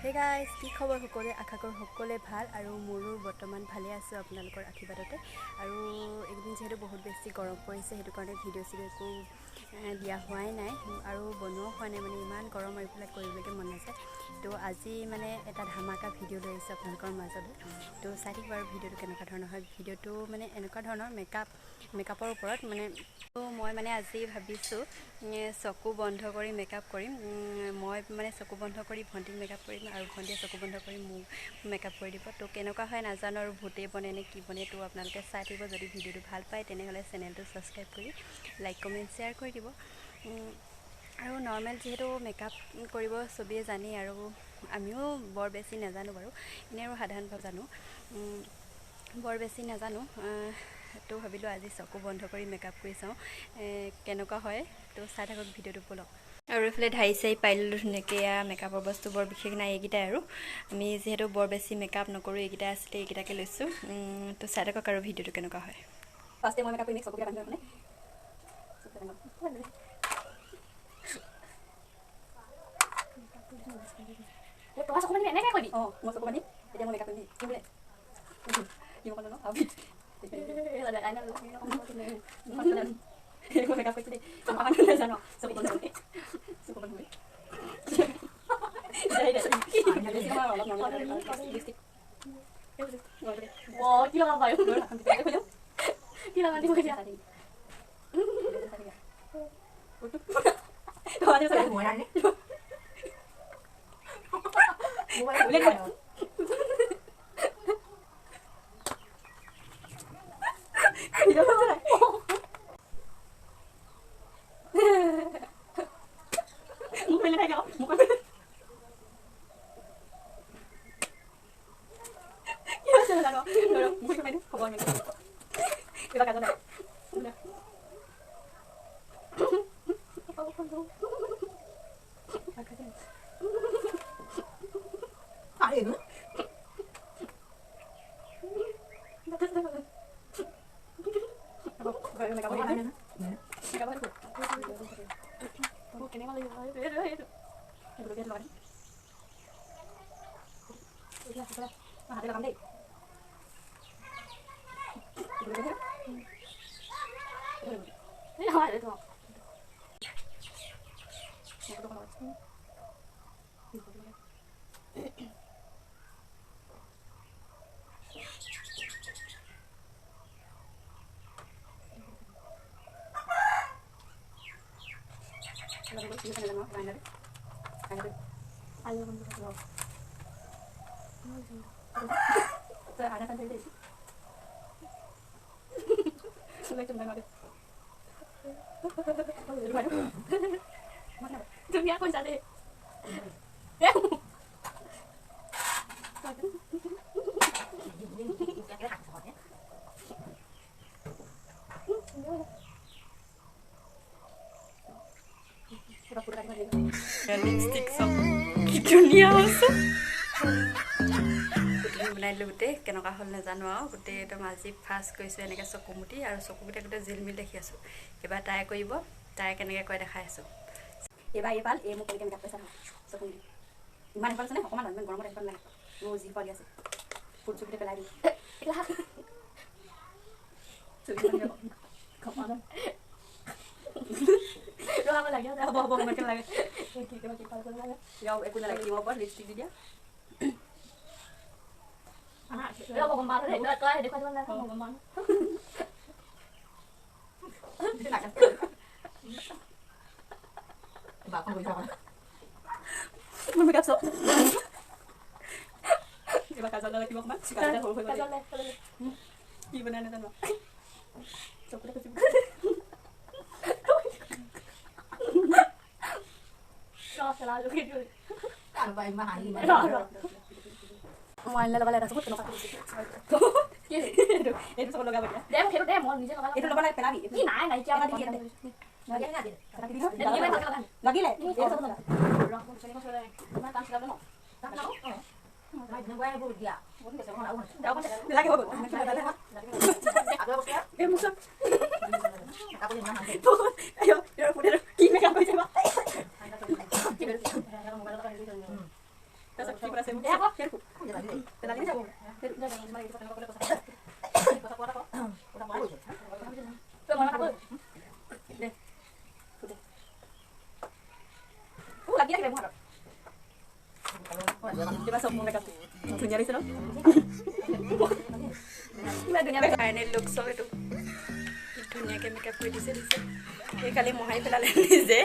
Hey guys, কি খবৰ সকলোৱে? আশা কৰোঁ সকলোৱে ভাল আৰু মোৰো বৰ্তমান ভালে আছোঁ আপোনালোকৰ আশীৰ্বাদতে। আৰু এইকেইদিন যিহেতু বহুত বেছি গৰম পৰিছে, সেইটো কাৰণে ভিডিঅ' চিডিঅ' একো দিয়া হোৱাই নাই আৰু বনোৱাও হোৱা নাই, মানে ইমান গৰম এইবিলাক কৰিবলৈকে মন নাযায়। তো আজি মানে এটা ধামাকা ভিডিঅ' লৈ আহিছোঁ আপোনালোকৰ মাজলৈ। তো চাই থাকিব আৰু ভিডিঅ'টো কেনেকুৱা ধৰণৰ হয়। ভিডিঅ'টো মানে এনেকুৱা ধৰণৰ মেকআপৰ ওপৰত মানে। তো মই মানে আজি ভাবিছোঁ চকু বন্ধ কৰি মেকআপ কৰিম। মই মানে চকু বন্ধ কৰি ভণ্টিক মেকআপ কৰিম আৰু ভণ্টিয়ে চকু বন্ধ কৰি মোক মেকআপ কৰি দিব। তো কেনেকুৱা হয় নাজানো আৰু ভূতেই বনে নে কি বনে, তো আপোনালোকে চাই থাকিব। যদি ভিডিঅ'টো ভাল পায় তেনেহ'লে চেনেলটো ছাবস্ক্ৰাইব কৰি লাইক কমেণ্ট শ্বেয়াৰ কৰি দিব। আৰু নৰ্মেল যিহেতু মেকআপ কৰিব চবেই জানেই আৰু আমিও বৰ বেছি নাজানো বাৰু, এনেই আৰু সাধাৰণভাৱে জানো, বৰ বেছি নাজানো। তো ভাবিলোঁ আজি চকু বন্ধ কৰি মেকআপ কৰি চাওঁ কেনেকুৱা হয়। তো চাই থাকক ভিডিঅ'টো ব'লক। আৰু এইফালে ঢাৰি চাৰি পাই ল'লোঁ ধুনীয়াকৈ। এয়া মেকআপৰ বস্তু বৰ বিশেষ নাই এইকেইটাই আৰু আমি যিহেতু বৰ বেছি মেকআপ নকৰোঁ, এইকেইটাই আছিলে এইকেইটাকে লৈছোঁ। তো চাই থাকক আৰু ভিডিঅ'টো কেনেকুৱা হয়। ফাৰ্ষ্টে মই মেকআপ কৰিম, চকুকেইটা বান্ধি মানে তোমাৰ চকু বান্ধি এনেকৈ কৰিবি। অঁ, মই চকু বান্ধি এতিয়া মই মেকআপ কৰিম। কি বোলে কি মই ন মেকআপ কৰিছোঁ দেই, নাজানো চকু বন্ধ কৰি চকু বন্ধ কৰি কি লগাম বাৰু, কি লগাম লিপষ্টিক চব কি ধুনীয়া হৈছে। বনাই দিলোঁ গোটেই, কেনেকুৱা হ'ল নাজানো আৰু। গোটেই একদম আজি ফাৰ্ষ্ট কৰিছোঁ এনেকৈ চকু মুদি আৰু চকুকেইটা গোটেই জিলমিল দেখি আছোঁ। এইবাৰ তাই কৰিব, তাই কেনেকৈ কৰে দেখাই আছোঁ। এইবাৰ এই পাল এই মোক কেনেকৈ মেকআপ কৰিছা চকু মুদি ইমান এফাল আছে নে অকণমান ইমান গৰমত এফাল লাগে। মোৰ যি পোৱালি আছে ফুট চুকুতে পেলাই দিওঁ। হ'ব হ'ব ইমানকৈ নালাগে, একো নালাগে। ক্ৰীমৰ ওপৰত লিপষ্টিক দি দিয়া। মোৰ মেকআপ চব এইবাৰ কাজল লাগিব অকণমান, সৰু হৈ কি বনাই নাজানো। চকুতে কি মেকআপ কৰিছে। ধুনীয়া লাগিছে ন? কিবা ধুনীয়া লাগিছে। ফাইনেল লুক চব এইটো ধুনীয়াকৈ মেকআপ কৰি দিছে দিছে এই কালি মোহাৰি পেলালে নিজে।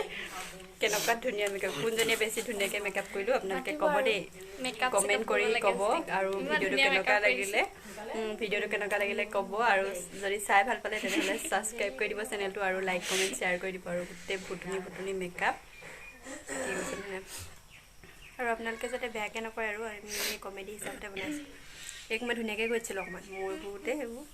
কেনেকুৱা ধুনীয়া মেকআপ, কোনজনীয়ে বেছি ধুনীয়াকৈ মেকআপ কৰিলোঁ আপোনালোকে ক'ব দেই, কমেণ্ট কৰি ক'ব। আৰু ভিডিঅ'টো কেনেকুৱা লাগিলে, ভিডিঅ'টো কেনেকুৱা লাগিলে ক'ব। আৰু যদি চাই ভাল পালে তেনেহ'লে ছাবস্ক্ৰাইব কৰি দিব চেনেলটো আৰু লাইক কমেণ্ট শ্বেয়াৰ কৰি দিব। আৰু গোটেই ভুটুনি ভুটুনি মেকআপ কি কৈছে মানে, আৰু আপোনালোকে যাতে বেয়াকৈ নকয় আৰু আমি কমেডি হিচাপতে বনাইছোঁ। এইক মই ধুনীয়াকৈ কৰিছিলোঁ অকণমান মোৰ বহুতে সেইবোৰ।